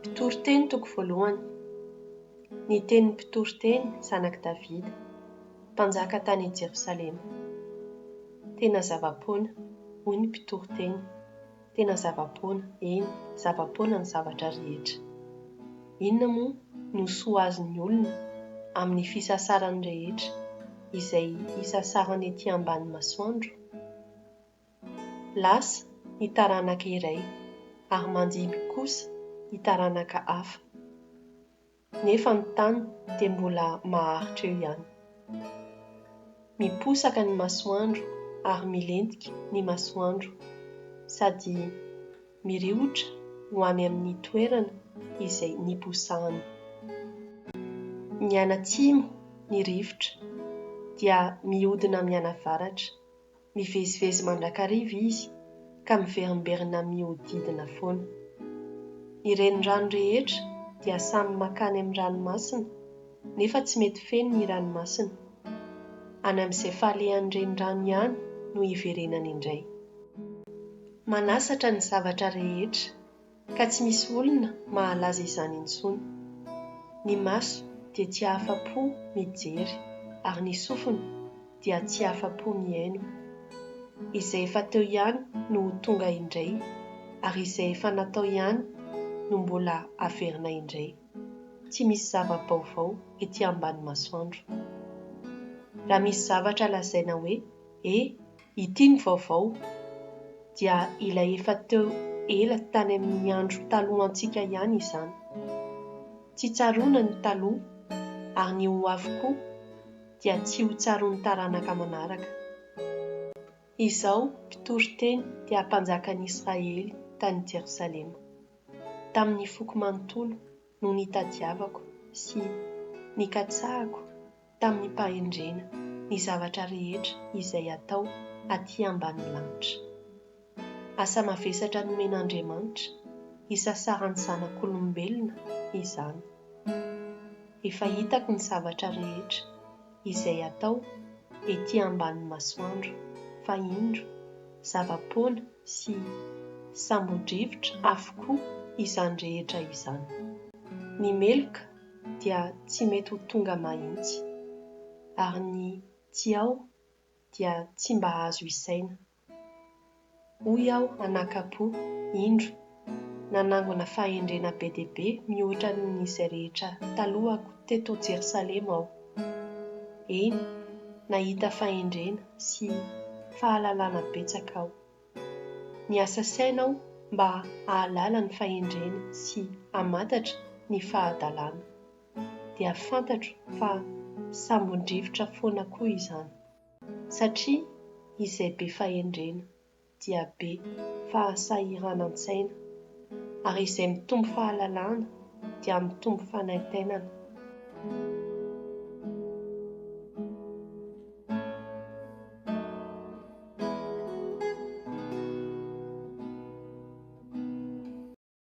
Mpitoriteny toko voalohany. Ny tenin'ny mpitoriteny, zanak'i Davida, mpanjaka tany Jerosalema. Tena zava-poana, hoy ny mpitoriteny, tena zava-poana, eny, zava-poana ny zavatra rehetra. Inona moa no soa azon'ny olona amin'ny fisasarany rehetra izay isasarany ety ambany masoandro? Lasa ny taranaka iray ary mandimby kosa ny taranaka hafa, nefa ny tany dia mbola maharitra eo ihany. Miposaka ny masoandro ary milentika ny masoandro, sady miriotra ho any amin'ny toerana izay niposahany. Mianatsimo ny rivotra, dia mihodina mianavaratra. Mivezivezy mandrakariva izy ka miverimberina mihodidina foana. Ny renirano rehetra dia samy mankany amin'ny ranomasina, nefa tsy mety feno ny ranomasina. Any amin'izay falehan'ny renirano ihany no hiverenany indray. Manasatra ny zavatra rehetra, ka tsy misy olona mahalaza izany intsony. Ny maso dia tsy afa-po mijery, ary ny sofina dia tsy afa-po mihaino. Izay efa teo ihany no ho tonga indray, ary izay efa natao ihany no mbola haverina indray. Tsy misy zava-baovao ety ambany masoandro. Raha misy zavatra lazaina hoe, E, ity no vaovao, dia ilay efa teo ela tany amin'ny andro talohantsika ihany izany. Tsy tsaroana ny taloha, ary ny ho avy koa dia tsy ho tsaroan'ny taranaka manaraka. Izaho, mpitoriteny, dia mpanjakan'i Israely tany Jerosalema. Tamin'ny foko manontolo no nitadiavako sy nikatsahako tamim-pahendrena ny zavatra rehetra izay atao aty ambanin'ny lanitra. Asa mavesatra nomen'Andriamanitra hisasaran'ny zanak'olombelona izany. Efa hitako ny zavatra rehetra izay atao ety ambanin'ny masoandro, fa indro, zava-poana sy sambo-drivotra avokoa izany rehetra izany. Ny meloka dia tsy mety ho tonga mahitsy, ary ny tsy ao dia tsy mba azo isaina. Hoy aho anakam-po, Indro, nanangona fahendrena be dia be mihoatra noho izay rehetra talohako teto Jerosalema aho. Eny, nahita fahendrena sy fahalalana betsaka aho. Niasa saina aho mba hahalala ny fahendrena sy hamantatra ny fahadalana. Dia fantatro fa sambon-drivotra foana koa izany. Satria izay be fahendrena dia be fahasahiranan-tsaina, ary izay mitombo fahalalana dia mitombo fanaintainana.